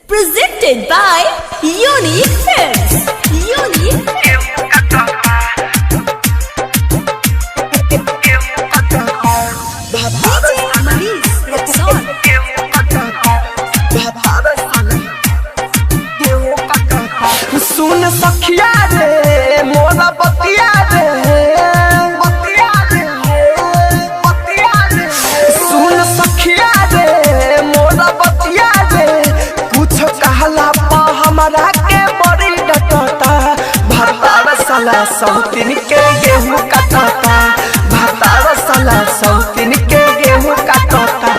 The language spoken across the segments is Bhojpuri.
Presented by Unique Films. Unique Films. DJ Manish Rexon. सुन सखिया रे मोरा बतिया रे बतिया रे बतिया रे सुन सखिया रे मोरा बतिया रे कुछ कहला पा हमरा के बड़ी डटता भातार साला सौतिन के गेहूं काटता भातार साला सौतिन के गेहूं काटता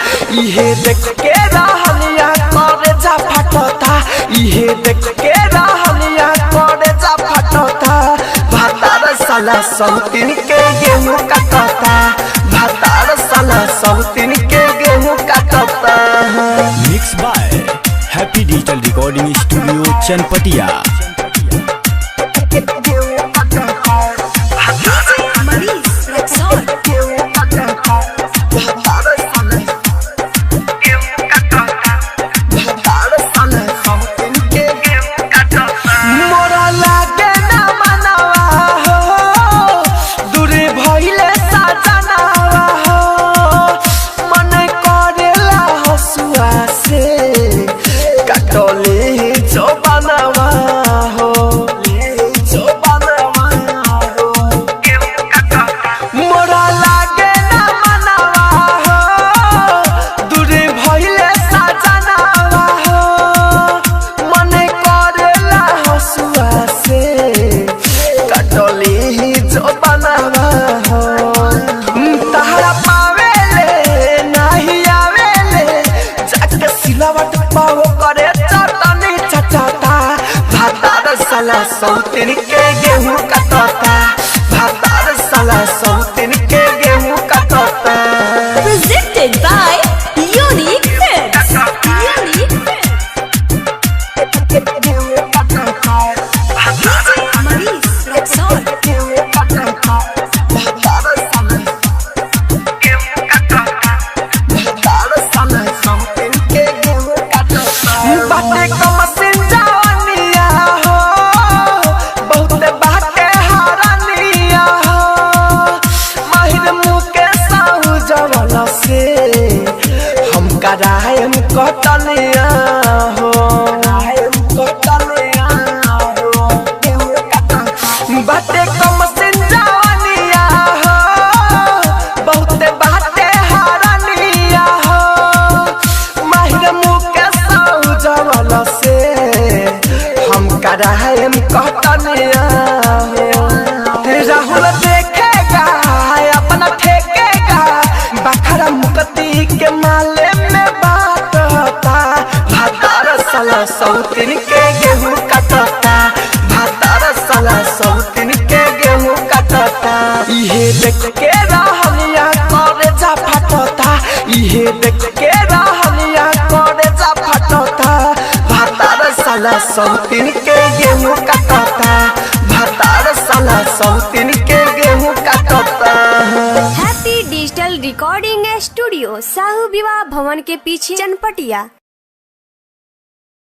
इहे देख के रहलिया करे जा फाटता इहे देख के रहलिया करे जा फाटता भातार साला सौतिन के गेहूं काटता भातार साला सौतिन के गेहूं काटता। Mix by happy digital recording studio Chanpatia. DJ Manish Rexon. मोरा लागे ना मनवा हो दूर भइले साजनावा हो मन करेला हसुआ से कटले चौबनवा हो चौबनवा हो मोरा लागे ना मनवा हो दूर भइले साजनावा हो मन करेला हसुआ से कटली चौबनवा हो तहरा पावेले नाही आवेले जाके सिलावट पाओ करे चटनी चचाता भातार साला सौतिन के गेहूं कटता भातार साला सौतिन के गेहूं कटता। Presented by Unique Films. Unique Films. DJ Manish Rexon. बाटे कम सिंजानिया हो बहुत बाटे हारानिया हो माहिर मुँह के साहू जवल से हम करायम कटनिया हो कटनिया हो बाटे कम सिंजानिया हो बहुत बाटे हारानिया हो माहिर मुँह के साहू जवल से हम करायम कटनिया हो। राहुल देखेगा अपना ठेकेगा बखरा मुकती के माले में बाटता भातार साला सौतिन के गेहूं काटता भातार साला सौतिन के गेहूं काटता इहे देख के रहलिया करे जा फाटता इहे देख के रहलिया करे जा फाटता भातार साला सौतिन के गेहूं काटता भातार साला सौतिन के गेहूं काटता। Happy digital recording studio Sahu विवाह भवन के पीछे चनपटिया।